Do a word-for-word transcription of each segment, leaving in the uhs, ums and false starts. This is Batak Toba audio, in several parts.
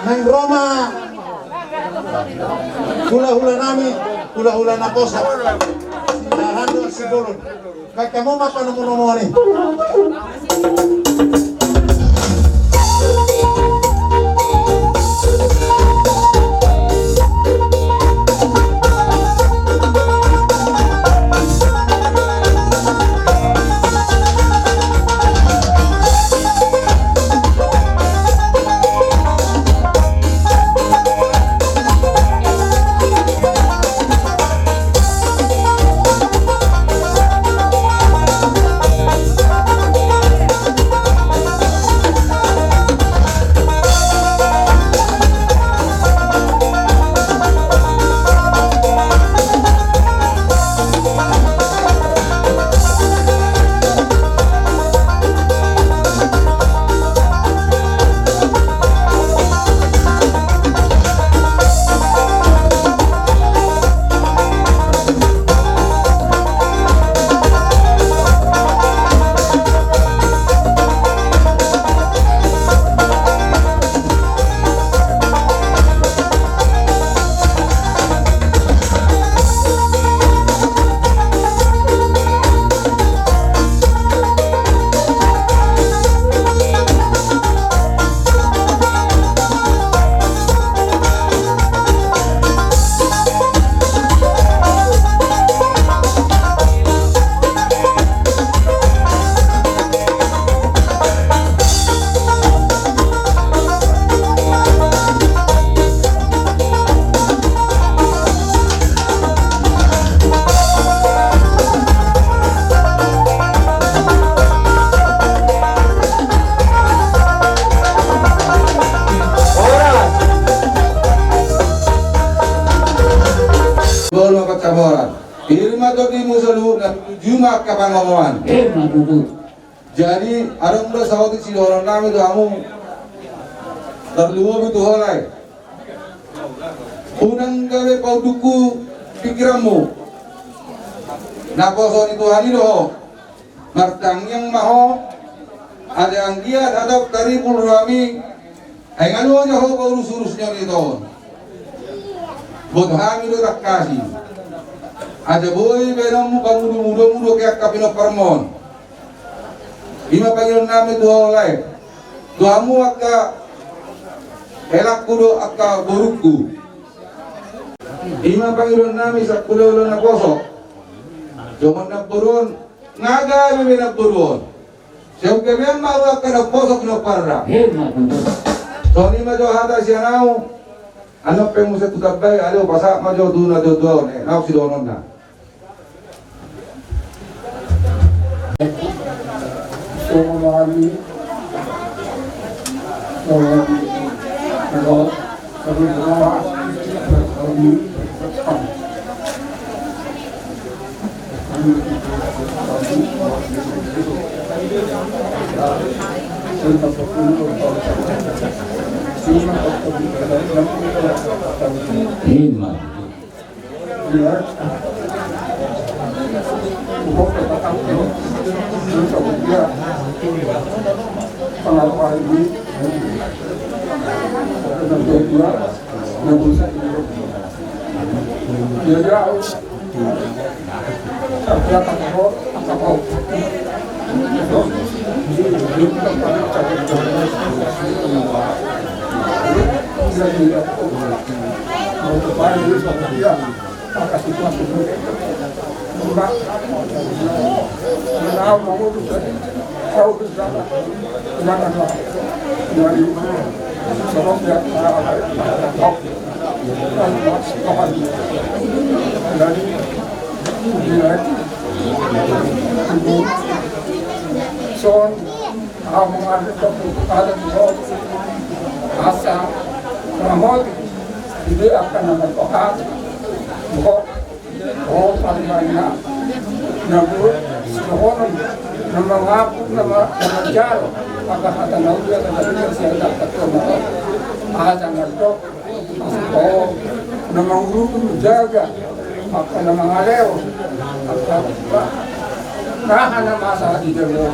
Naeng ro ma hulahula nami, hulahula naposo. Silahan do sibolon. Baen hamu ma panomunomuan i. Horas. Bola pacaboran. Irma topi musalu na juma kapangomoan. Irma tutu. Jadi, adong do saotik sidohonon nami tu hamu. Tarlumobi tu ho lae. Unang gabe paundukhu pingkiranmu. Naposo ni Tuhan i do ho. Martangiang ma ho. Asa anggiat hatop taripul rohami. Ai nga dua ho paurus-urus ni on ito on. Bot hami do tangkasi. Asa boi baenonmu pamudumudomu do ke angka pinomparmon. Ima pangidoan nami tu ho lae. Tu hamu angka helangku do angka borungku. Ima pangidoan nami sangkula-ula naposo. Songon namboru on, nga gabe be namboru on. Sai gabe ma hu angka naposo pinomparna. Songon i ma jo hata sian au. Annon pe muse tu tambai ale hupasahat ma jo tu na jo tu au ne naung sidohononna. Ima. Son, au mangarap tu Tuhan, asa ramoti di angka na mardosa. Ho, ho, paling banyak na boi sidohonon, na mangaku, na ma-, na manjalo angka hata na uli, angka na uli, sian angka na uli. Asa na dok, asa ho na mangurupi, manjaga angka na mangalehon angka na, na masa di jolo.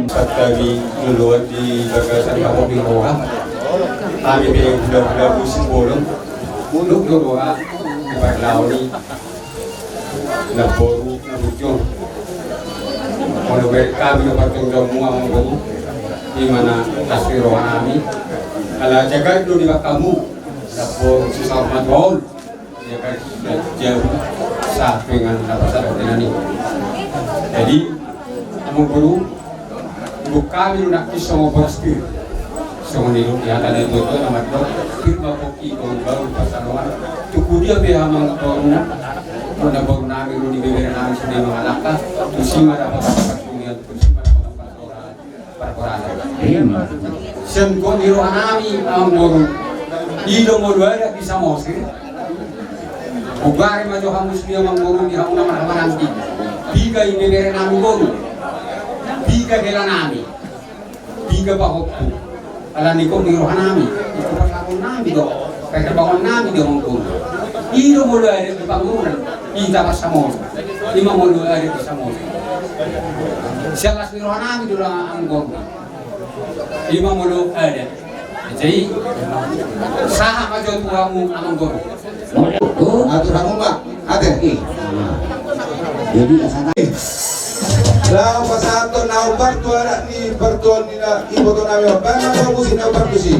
Santabi loloan di bagasan pahompu ni roha. Hami pe hulahula musim bolon. Unduk do roha di parlao ni namboru na burju on. Molo bereng hami do partondion muna, amangboru, i ma na las ni roha nami. Ala jaga do di bagasan hamu namboru si Salman on. Ia kan, jauh sampingan na pasaran dengan ini. Jadi, amangboru, bukan hami do nangkin songon boras pir. Songon i do hata ni natuatua na mandok, pir ma pongki, baun-baun pansalongan. Tu dia pe amangboru na, amangboru nami do, ibebere nami sude mangalangka, tusi ma dapotan partondion, tusi ma dapotan partondion. Parporana. Sian gok ni roha nami, amangboru. I do molo adat di Samosir. Hubari ma jo hamu sude, amangboru, di hamu na marhahamaranggi. Piga ibebere nami boru. Piga hela nami. Piga pahompu. Ala ni gok ni roha nami. Itu pasangon nami do. Pasangon nami do, amangboru. I do molo adat di Pangurunan. Hita parsamona. I ma molo adat di Samosir. Sian las ni roha nami do, amangboru. I ma molo adat. Jadi, sahat ma jo tu hamu, amangboru. Atur hamu ma. Ate. Jadi, laho pasahathon na hombar tu adat ni partuaon ni na iboto nami on. Baen ma jo musik na hombar tusi.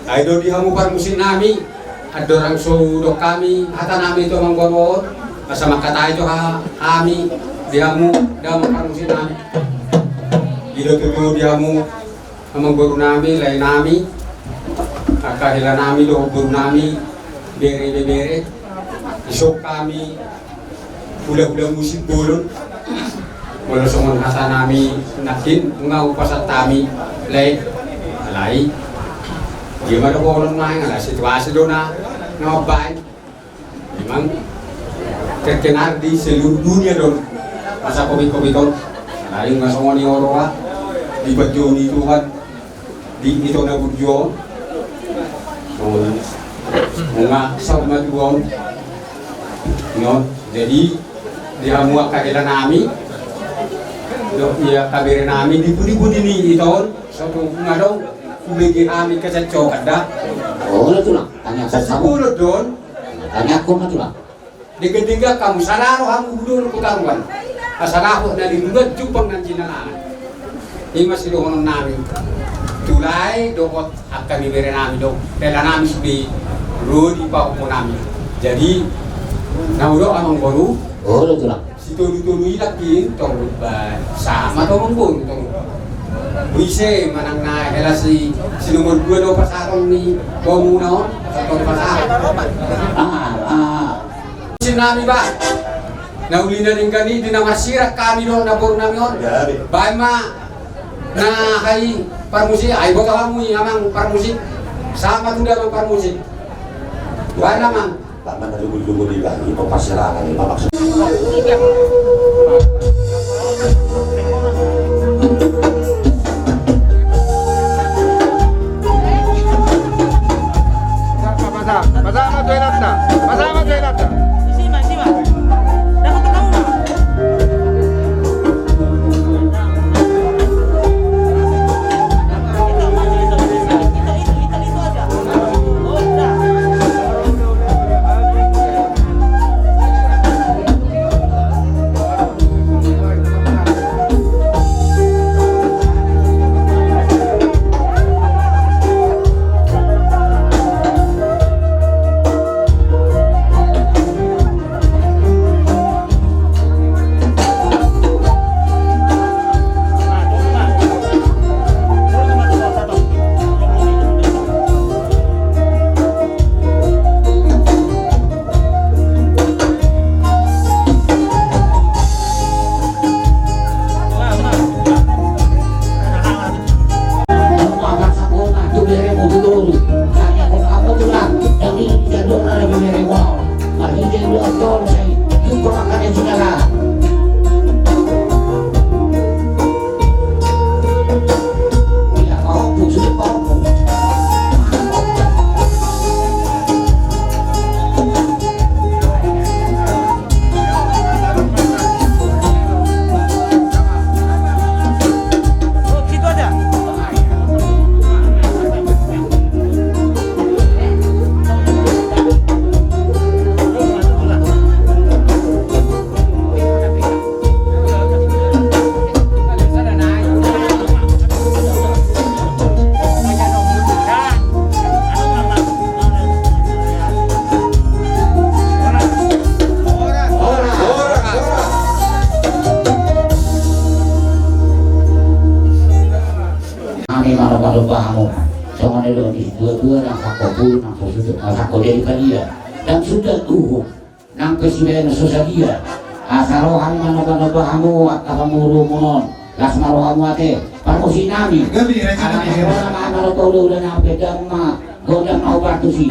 Ai do di hamu parmusik nami, andorang so hudok hami hata nami tu amangboru on, asa mangkatai jo ha-, hami di hamu, damang parmusik nami. I do tutu di hamu amangboru nami, lae nami. Ah, Kahelanami dohot borunami, bere, ibebere, dison hami hulahula musik bolon. Molo songon hatanami nangkin, nunga hupasahat hami, lae, alai dia ma dohonon nai, alai situasi do na, na mambaen. Memang terkenal di seluruh dunia do on masa covid covid on. Alai nunga songon i, olo, dipanjou ni Tuhan di ito na burju on. Nunga saur matua on. Jadi di hamu angka helanami dohot angka berenami di pudi-pudi ni ito on, so tung adong hubege hami kesencokan da. Olo, Tulang. Tanya sapuluh do on. Tanyaku ma, Tulang. Denggan-denggan hamu, salalo hamu hu dolok, hu taruan. Asa dapot na di luat jumpang na jinalahan. I ma sidohononnami tu lae dohot angka berenami dohot helanami sude ro di pahompunami. Jadi na hudok, Amangboru. Olo, Tulang. Sitolu-tolu i nangkin tong, ba, sahat ma tu Amangboru tong. Boasa manang na hela si, si nomor dua do pasahaton ni boru na on, pasahaton, pasahaton. Ah, ah. Sinami, ba, na uli na denggan i, di na marsirang hami dohot na borunami on. Baen ma na, hai parmusik, ai boto hamu i, Amang parmusik. Sahat ma tu dia, Amang parmusik. Baen, Amang. Tama na lugul-lugul i, ba, i parsirang i, ba, maksud. Pasahat ma tu helanta. Pasahat ma tu helanta. Isi ma, isi ma. Dapat tu kamu ma. Hami manopatop hamu songon i do di dua-dua nang sangko pulu nang so sude, nang sangko jadi padia, nang sude uhum. Nang pe sibaen so sadia. Asa ro hami manopatop hamu angka pamoruonmuna on. Las ma rohamu ate. Parmusiknami. Gabe, raja nami. Ala ni roha ma, ala ni roha ma, ala ni roha ma, godang ma ubar tusi.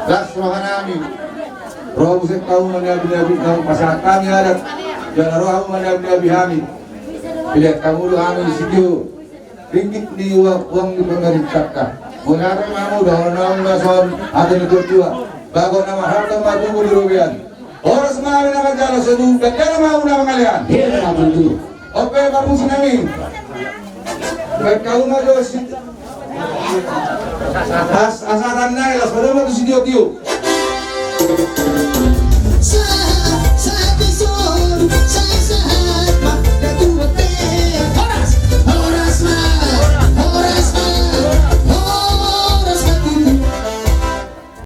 Las rohanami. Ro muse hamu manabi-nabi, nang pasahat hami adat. Jala ro hamu manabi-nabi hami. Pilih hamu do hami sitio. Ringgit ni uang, uang ni pemerintah. Mengapa mau dah orang nggak son ada di tua. Bago nama harta maju di robean. Horas ma hami na manjalo, so dung ganjang ma hamu na mangalean. Hei, na manjalo. Ope, parmusik nami. Baik, hamu ma jo si. As, asaran nai, las pada ma tu sitio-tio.